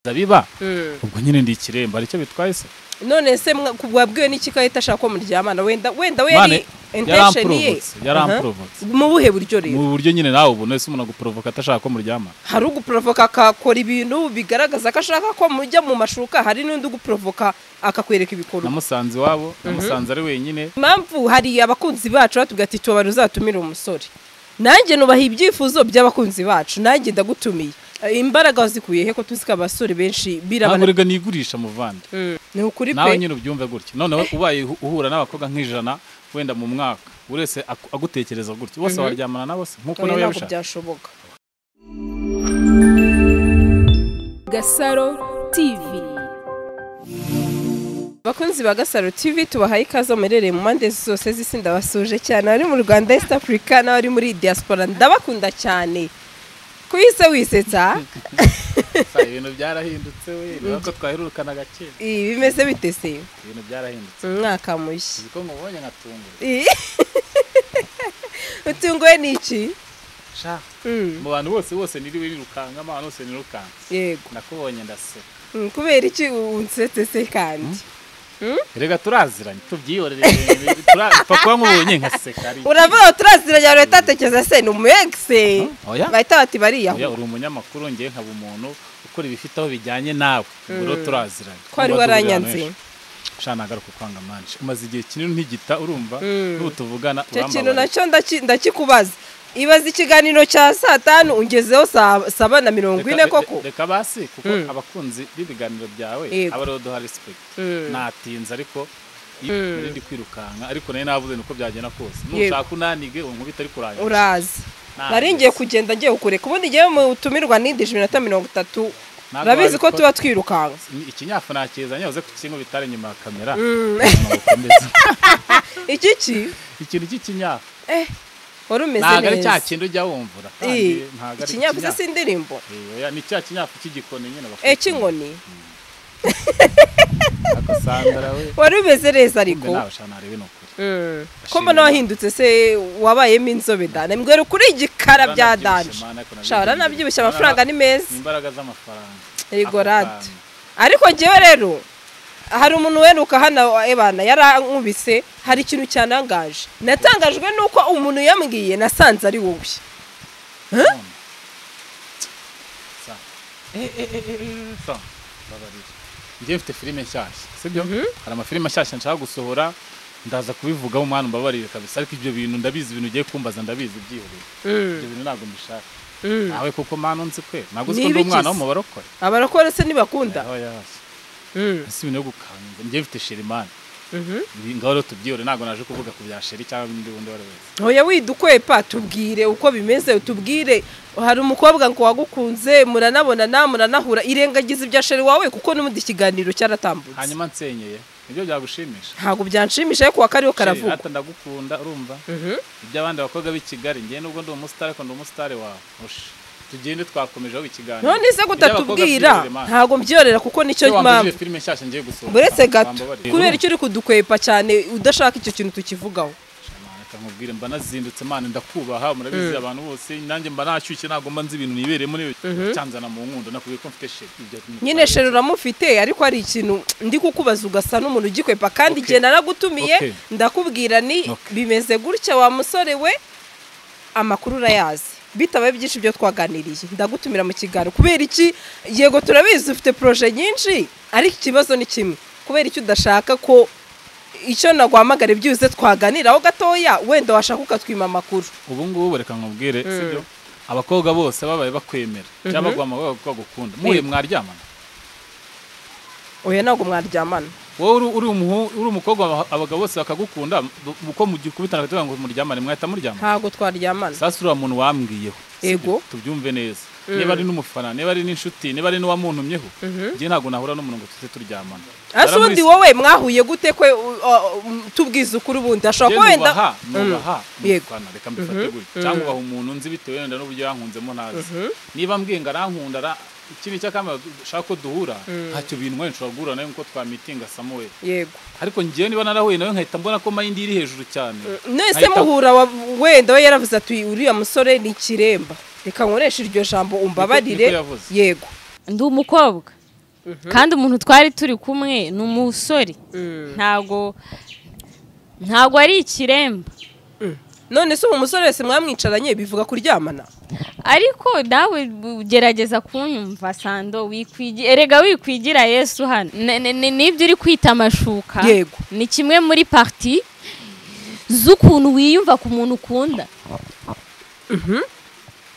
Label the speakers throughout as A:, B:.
A: Biba ubwo nyine ndi ikiremba aricyo bitwaye se.
B: None se wabwiwe n'iki ko ahita ashaka ko muryamana? Wenda wenda we yari intention ye
A: yaramprovotse
B: mu buhe buryo rero?
A: Mu buryo nyine nawe ubona ese umuntu aguprovoka atashaka ko muryamana?
B: Hari uguprovoka akakora ibintu bigaragaza ko ashaka ko mujya mu mashuka, hari n'undi uguprovoka akakwereka ibikorwa.
A: Namusanze iwabo, namusanze ari wenyine.
B: Impamvu hari abakunzi bacu batubwira ati tubara uzatumira umusore, nanjye nubaha ibyifuzo by'abakunzi bacu, nanjye ndagutumiye. Imbaraga zikuye he ko tuzika abasore benshi birabana?
A: Ntabwo nigurisha muvandi.
B: Ni ukuri pe.
A: Nawe nyine ubyumve gutya. None ubaye uhura n'abakobwa nk'ijana wenda mu mwaka, urese agutekereza gutya, bose waryamana nabo se nkuko nawe yabishaka?
B: Byashoboka.
C: Gasaro TV.
B: Bakunzi ba Gasaro TV tubahaye ikaze muherereye mu mpande zose z'isi, ndabasuje cyane abari mu Rwanda, East Africa n'abari muri diaspora, ndabakunda cyane. Kuise wisetsa?
A: Sa ibintu byarahindutse we, nako twaherukana gake.
B: Bimeze bite se?
A: Ibintu byarahindutse.
B: Umwaka mushya.
A: Uziko nkubonye nkatungura.
B: Utunguwe niki?
A: Sha. Mu bantu bose bose niriwe nirukanga, abantu bose nirukanze.
B: Yego.
A: Nakubonye ndaseka.
B: Kubera iki unsetse se kandi?
A: Rega turaziranye tubyihorere, turapfa nkubonye nkaseka ari.
B: Uravuga turaziranye yawe tatekeza se ni umwegse. Bahita bati bariya.
A: Oya uri umunyamakuru ngiye nkaba umuntu ukora ibifite aho bijyanye nawe. Ubwo turaziranye.
B: Ko ari waranyanze.
A: Sha nagaruka kwanga manje. Umaze igihe kinini ntigita urumva n'utuvugana
B: uramba. Icyo kintu nacyo ndakikubaza. Ibaza ikiganiro cya saa 5 ungezeho saa 7:40 koko.
A: Reka basi kuko abakunzi b'ibiganiro byawe abari duha respect. Natinze ariko nari ndi kwirukanka ariko naye navuze nuko byagenda kose. Nushaka unanige unkubita ariko urangiza.
B: Urazi. Nari ngiye kugenda ngiye ukureka ubundi ngiye mutumirwa nindije iminota 30. Urabizi ko tuba twirukanka.
A: Ikinyafu nakizanye uze kukinkubita inyuma ya kamera.
B: Iki ki?
A: Ikintu cy'ikinyafu.
B: Wari umeze neza.
A: Ntago ari cya kintu ujya wumvura.
B: Ntago ari ikinyafu se indirimbo.
A: Oya ni cya kinyafu cy'igikoni nyine bakora.
B: Cy'inkoni.
A: Akasandara we.
B: Wari umeze neza ariko.
A: Nawe shana arebe nukuri.
B: Ko mbona wahindutse se wabayemo inzobe da. Nambwira kuri igikara bya danje. Sha nabyibushye amafaranga ni meza.
A: Imbaraga z'amafaranga.
B: Yego rad. Ariko ngewe rero hari umuntu weruka hano ebana yarankubise, hari ikintu cyanangaje. Natangajwe nuko umuntu yambwiye nasanze ari wowe.
A: Ngiye mfite filime nshyashya, sibyo? Hari amafilime nshyashya nshaka gusohora, ndaza kubivugaho umwana mbabarire kabisa, ariko ibyo bintu ndabizi, ibintu ugiye kumbaza ndabizi byihoreye. Ibyo bintu ntabwo mbishaka. Nawe kuko mwana nzi kwe, ntabwo uzi ko ndi umwana wo mu barokore.
B: Abarokore se ntibakunda?
A: Ese ibintu gukanga ngiye mfite Sherimani. Ngaho rero tubyihore, ntabwo naje kuvuga ku bya Sheri cyangwa undi wundi wari wese.
B: Oya widukwepa tubwire uko bimeze, utubwire. Hari umukobwa ngo wagukunze muranabonana muranahura, irengagiza ibya Sheri wawe kuko n'umundi ikiganiro cyaratambutse.
A: Hanyuma nsenyeye nibyo byagushimisha?
B: Ntabwo byanshimisha ariko wakariyo karavuga.
A: Ati ndagukunda urumva? Iby'abandi bakobwa b'i Kigali ngiye nubwo ndi umustar ariko ndi umustar wawe. Tugende twakomejeho ikiganiro.
B: None se gutatubwira ntago mbyorera kuko nicyo mpamvu.
A: Filime nshyashya ngiye gusohora.
B: Buretse gato kubera icyo uri kudukwepa cyane udashaka icyo kintu tukivugaho.
A: Reka nkubwire mba nazindutse mane ndakubaha murabizi abantu bose nanjye mba nashyushye ntago mba nzi ibintu nibereye muri cyanzana mu nkundo nakubwiye ko mfite Sheri.
B: Nyine Sheri uramufite ariko hari ikintu ndi kukubaza ugasa n'umuntu ugikwepa kandi igihe naragutumiye ndakubwira ni bimeze gutya wa musore we amakuru urayazi. Bitabaye byinshi byo twaganiriye ndagutumira mu kiganiro kubera iki? Yego turabizi ufite projet nyinshi ariko ikibazo ni kimwe, kubera iki udashaka ko icyo naguhamagara byuze twaganiraho gatoya wenda washaka ukatwima amakuru?
A: Ubu ngubu reka nkubwire sibyo, abakobwa bose babaye bakwemera cyangwa baguhamagara ko bagukunda muye mwaryamana?
B: Oya ntabwo mwaryamana.
A: Wowe uri umukobwa abagabo bose bakagukunda uko mugikubitana bakavuga ngo muryamane mwahita muryamana?
B: Ntabwo twaryamana.
A: Sasa uriya muntu wambwiyeho.
B: Yego.
A: Tubyumve neza. Niba ari n'umufana, niba ari n'inshuti, niba ari n'uwamuntumyeho, ngiye ntabwo nahura n'umuntu ngo tute turyamana.
B: Ase ubundi wowe mwahuye gute kwe tubwiza ukuri ubundi ashobora ko wenda
A: nubaha umufana reka mbifate gutya cyangwa ubaha umuntu nzi bitewe wenda n'uburyo yankunzemo ntazi. Niba mbwiye ngo arankunda ikindi cyakamara ushaka ko duhura ntacyo bintu nshobora guhura nawe nkuko twamitinga Samuel.
B: Yego.
A: Ariko ngiye niba narahuye nawe nkahita mbona ko mind iri hejuru cyane.
B: Nese muhura wenda we yaravuze ati uriya musore ni kiremba. Reka nkoresha iryo jambo umbabarire. Yego.
C: Ndi umukobwa.
D: Kandi umuntu twari turi kumwe ni umusore. Ntago ari ikiremba.
B: None se umusore wese mwamwicaranye bivuga kuryamana?
D: Ariko nawe ugerageza kunyumva Sando, erega wikwigira Yesu hano. Nibyo uri kwita amashuka ni kimwe muri parti z'ukuntu wiyumva ku muntu ukunda.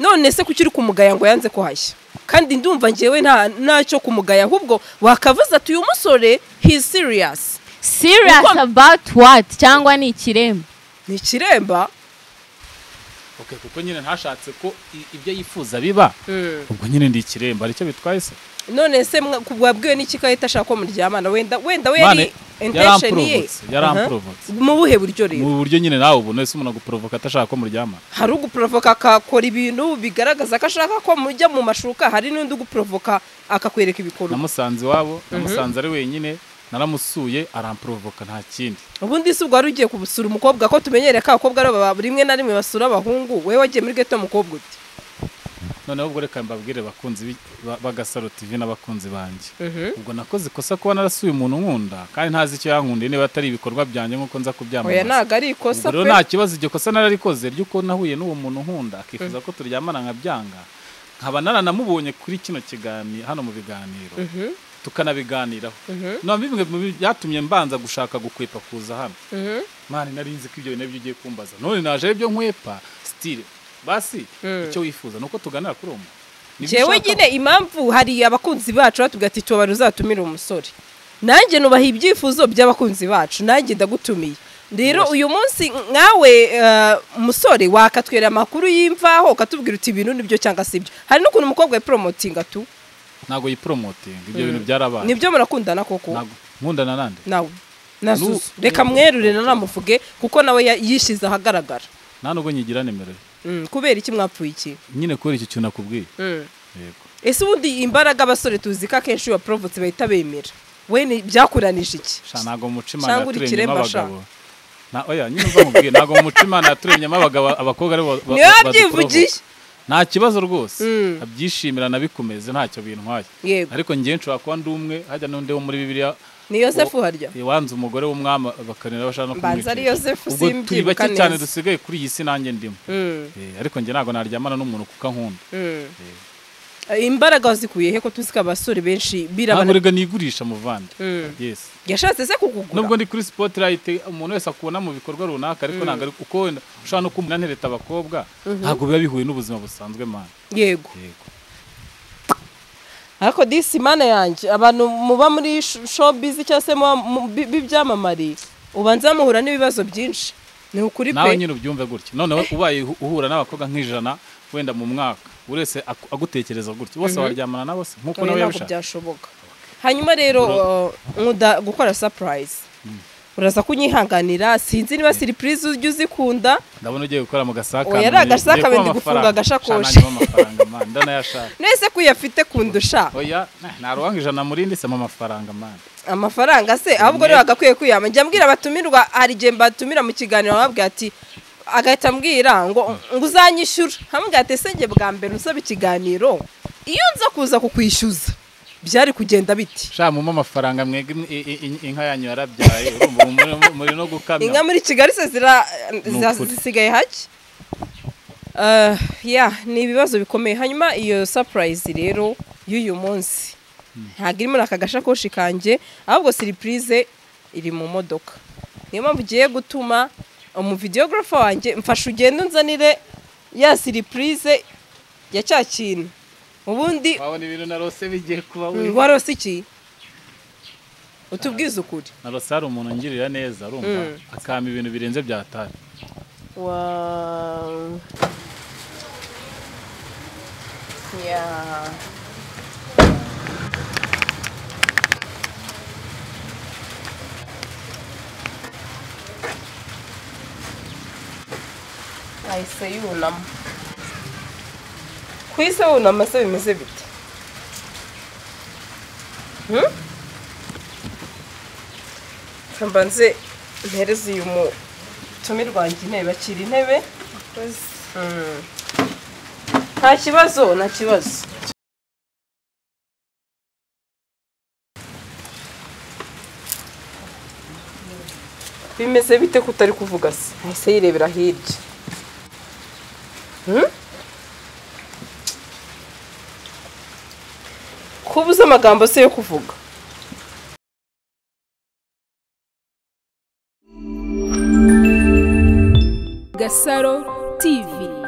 B: None se kuki uri kumugaya ngo yanze kuhashya? Kandi ndumva njyewe ntacyo kumugaya, ahubwo wakavuze ati uyu musore he is serious.
D: Serious about what? Cyangwa ni ikiremba?
B: Ni ikiremba.
A: Okay, kuko nyine ntashatse ko ibyo yifuza biba. Ubwo nyine ndi ikiremba, aricyo bitwaye se?
B: None se wabwiwe n'iki ko ahita ashaka ko muryamana? Wenda we yari intention ye.
A: Yaramprovotse.
B: Mu buhe buryo rero?
A: Mu buryo nyine nawe ubona ese umuntu aguprovoka atashaka ko muryamana.
B: Hari uguprovoka akakora ibintu bigaragaza ko ashaka ko mujya mu mashuka, hari n'undi uguprovoka akakwereka ibikorwa.
A: Namusanze iwabo, namusanze ari wenyine, naramusuye aramprovoka nta kindi.
B: Ubundi se ubwo wari ugiye kubusura umukobwa, ko tumenyereye ko abakobwa ari rimwe na rimwe basura abahungu, wewe wagiye muri ghetto umukobwa ute?
A: Noneho ubwo reka mbabwire bakunzi ba Gasaro TV n'abakunzi banjye. Ubwo nakoze ikosa kuba narasuye umuntu nkunda kandi ntazi icyo yankundiye, niba atari ibikorwa byanjye nkuko nza kubyamamaza.
B: Oya ntago ari ikosa pe.
A: Rero nta kibazo, iryo kosa nararikoze ry'uko nahuye n'uwo muntu nkunda akifuza ko turyamana nkabyanga, nkaba naranamubonye kuri kino kiganiro hano mu biganiro tukanabiganiraho. No bimwe byatumye mbanza gushaka gukwepa kuza hano. Mani nari nzi ko ibyo bintu ugiye kumbaza. None naje ibyo nkwepa style. Basi icyo wifuza nuko tuganira kuri uwo.
B: Jewe nyine impamvu hari abakunzi bacu batubwira ati tubara uzatumira umusore. Nanjye nubaha ibyifuzo by'abakunzi bacu, nanjye ndagutumiye. Rero uyu munsi nkawe musore wakatwera amakuru y'imvaho ukatubwira uti ibintu nibyo cyangwa sibyo. Hari n'ukuntu umukobwa yipromotinga tu.
A: Ntago yipromotinga, ibyo bintu byarabaye.
B: Nibyo murakundana koko?
A: Ntago nkundana nande?
B: Nawe. Nasusu. Reka mwerure nanamuvuge kuko nawe yishize ahagaragara.
A: Nta nubwo nyigira nimero.
B: Kubera iki mwapfuye iki?
A: Nyine kubera iki kintu nakubwiye. Yego.
B: Ese ubundi imbaraga abasore tuzi ko akenshi iyo baprovotse bahita bemera. We ni byakuranije iki?
A: Sha ntago muca Imana yaturemyemo abagabo. Na oya nyine umva nkubwiye, ntago muca Imana yaturemyemo abagabo, abakobwa ari bo
B: babyivugiye.
A: Nta kibazo rwose. Abyishimira nabikomeze ntacyo bintwaye. Ariko ngiye nshobora kuba ndi umwe hajya n'undi wo muri Bibiliya.
B: Ni Yosefu harya?
A: Wanze umugore w'umwami bakanira bashaka no kumwica.
B: Mbanza ari Yosefu simbyibuka
A: neza. Turi bake cyane dusigaye kuri iyi si nanjye ndimo. Ariko nge ntago naryamana n'umuntu kuko ankunda.
B: Imbaraga wazikuye he ko tuzi ko abasore benshi birabana?
A: Ntabwo rega nigurisha muvandi. Yes.
B: Yashatse se kukugura?
A: Nubwo ndi kuri spotlight umuntu wese akubona mu bikorwa runaka, ariko ntabwo ari uko wenda ushobora no kumubona ntereta abakobwa, ntabwo biba bihuye n'ubuzima busanzwe man.
B: Yego. Ariko disi Imana yanjye, abantu muba muri showbiz cyangwa se b'ibyamamare ubanza muhura n'ibibazo byinshi. Ni ukuri pe.
A: Nawe nyine ubyumve gutya. None ubaye uhura n'abakobwa nk'ijana wenda mu mwaka, urese agutekereza gutya, bose baryamana nabo se nkuko nawe yabishaka.
B: Byashoboka. Hanyuma rero nkunda gukora surprise. Uraza kunyihanganira, sinzi niba surprise ujya uzikunda.
A: Ndabona ugiye gukora mu gasaka.
B: Oya ari agasaka bende gufunga agashakoshi.
A: Ndanayashaka.
B: Nese kuyafite kundusha.
A: Oya naruwanga ijana murindi se amafaranga man.
B: Amafaranga se ahubwo rero agakwiye kuyama. Njya mbwira abatumirwa, hari igihe mbatumira mu kiganiro bababwira ati agahita ambwira ngo uzanyishyura. Hamwe ati se nge bwa mbere usaba ikiganiro iyo nza kuza kukwishyuza byari kugenda biti.
A: Sha mumpa amafaranga mwege inka yanyu yarabyaye, urumva muri no gukamya.
B: Inka muri Kigali se zisigaye hake. Ya ni ibibazo bikomeye. Hanyuma iyo surprise rero y'uyu munsi ntabwo iri muri aka gashakoshi kanjye, ahubwo surprise iri mu modoka. Niyo mpamvu ugiye gutuma umuvideographer wanjye mfasha ugende unzanire ya surprise ya cya kintu. Ubundi
A: wabona ibintu narose bigiye kuba we.
B: Warose iki? Utubwize ukuri.
A: Narose hari umuntu ngirira neza urumva akama ibintu birenze byatari.
B: Wow. Yeah. Ahise yunama. Kwise wunama se bimeze bite? Mbanze mpereze uyu mutumirwa wanjye intebe, bakira intebe. Nta kibazo, nta kibazo. Bimeze bite ko utari kuvuga se? Ahise yirebera hirya. Kubuza amagambo se yo kuvuga.
C: Gasaro TV.